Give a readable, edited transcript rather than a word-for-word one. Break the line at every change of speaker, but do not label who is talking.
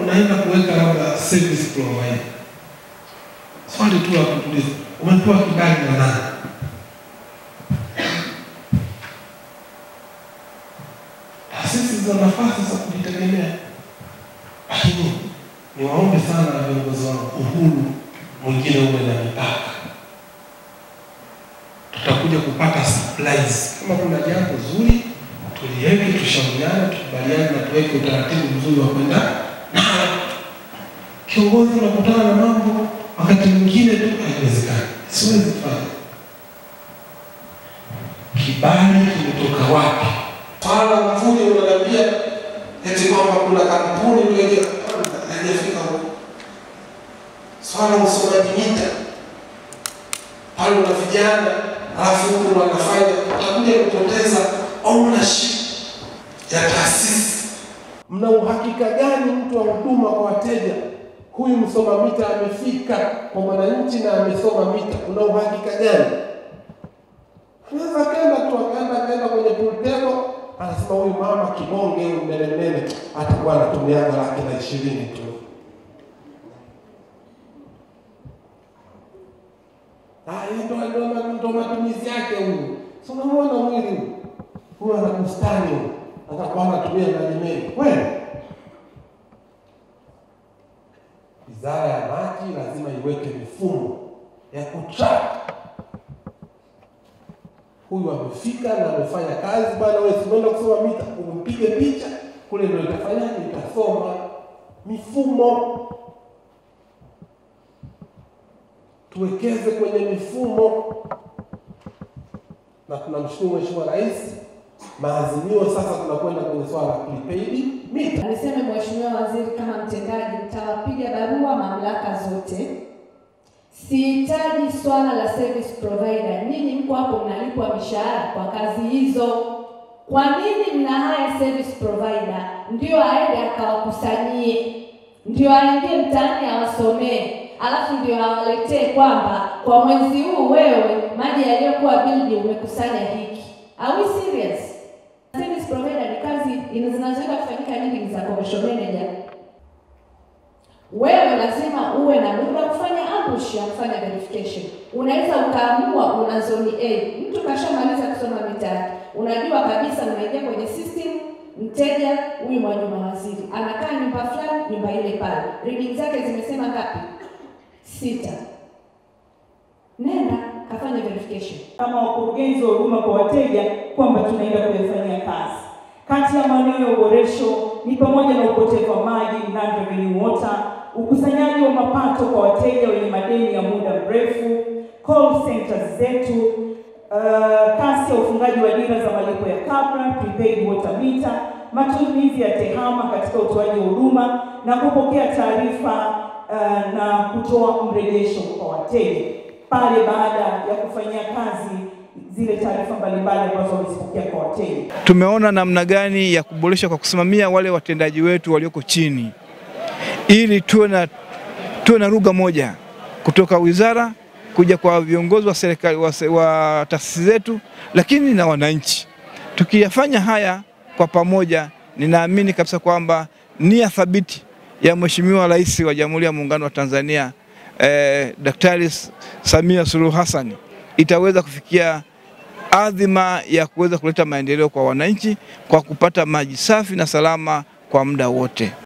Unaenda kuweka labda service provider. Swali tu la kutuliza, umepewa kibali na nani? Taasisi zina nafasi za kujitegemea. Lakini niwaombe sana viongozi wangu, uhuru mwingine uwe na mipaka. Tutakuja kupata supplies. Kama kuna jambo zuri tuliweke, tushauriane, tukubaliane na tuweke utaratibu mzuri wa kwenda. Kiongozi unakutana na mambo wakati mwingine tu haiwezekani. Siwezi kufanya. Kibali kimetoka wapi? Swala mvujo unaniambia eti kwamba kuna kampuni ndio haijafika huko. Swala usomaji mita pale una vijana alafu huko wanafanya, utakuja kupoteza ownership ya taasisi. Mna uhakika gani mtu wa huduma kwa wateja huyu msoma mita amefika kwa mwananchi na amesoma mita? Una uhakika gani? Anaweza kaenda tu akaenda kwenye pool table, anasema huyu mama kibonge huyu mnene atakuwa anatumia 120,000 tu. Ndio matumizi yake huyu. So unamuona mwili huyu ana bustani, atakuwa anatumia maji mengi. Kweli? Wizara ya Maji lazima iweke mifumo ya kutrack. Huyu amefika na amefanya kazi bwana, wewe usiende kusoma mita, umpige picha kule ndio itafanya, itasoma mifumo. Tuwekeze kwenye mifumo. Na tunamshukuru Mheshimiwa Rais, maazimio sasa tunakwenda kwenye swala la prepaid mita.
Alisema Mheshimiwa Waziri, kama mtendaji mtawapiga barua mamlaka zote. Sihitaji swala la service provider. Nyinyi mko hapo mnalipwa mishahara kwa kazi hizo. Kwa nini mna haya service provider? Ndio aende akawakusanyie, ndio aingie mtaani awasomee, alafu ndio awaletee kwamba kwa mwezi huu wewe maji yaliyokuwa bili umekusanya hiki. Are we serious? Service provider ni kazi zinazoenda kufanyika nyingi za commercial manager. Wewe lazima uwe na muda kufanya ambush ya kufanya verification. Unaweza ukaamua una zone A. Mtu kashamaliza kusoma mita yake. Unajua kabisa unaingia kwenye system, mteja huyu Mwajuma Waziri anakaa nyumba fulani, nyumba ile pale. Reading zake zimesema ngapi? 6. Nenda kafanya verification.
Kama wakurugenzi wa huduma kwa wateja kwamba tunaenda kuyafanyia kazi. Kati ya maeneo ya uboresho ni pamoja na upotevu wa maji, non-revenue water, ukusanyaji wa mapato kwa wateja wenye madeni ya muda mrefu, call centers zetu, kasi ya ufungaji wa dira za malipo ya kabla, prepaid water meter, matumizi ya tehama katika utoaji wa huduma na kupokea taarifa na kutoa mrejesho kwa wateja pale baada ya kufanyia kazi zile taarifa mbalimbali ambazo wamezipokea kwa wateja.
Tumeona namna gani ya kuboresha kwa kusimamia wale watendaji wetu walioko chini, ili tuwe na lugha moja kutoka wizara kuja kwa viongozi wa serikali wa taasisi zetu, lakini na wananchi. Tukiyafanya haya kwa pamoja, ninaamini kabisa kwamba nia thabiti ya Mheshimiwa Rais wa Jamhuri ya Muungano wa Tanzania Daktari Samia Suluhu Hassan itaweza kufikia adhima ya kuweza kuleta maendeleo kwa wananchi kwa kupata maji safi na salama kwa muda wote.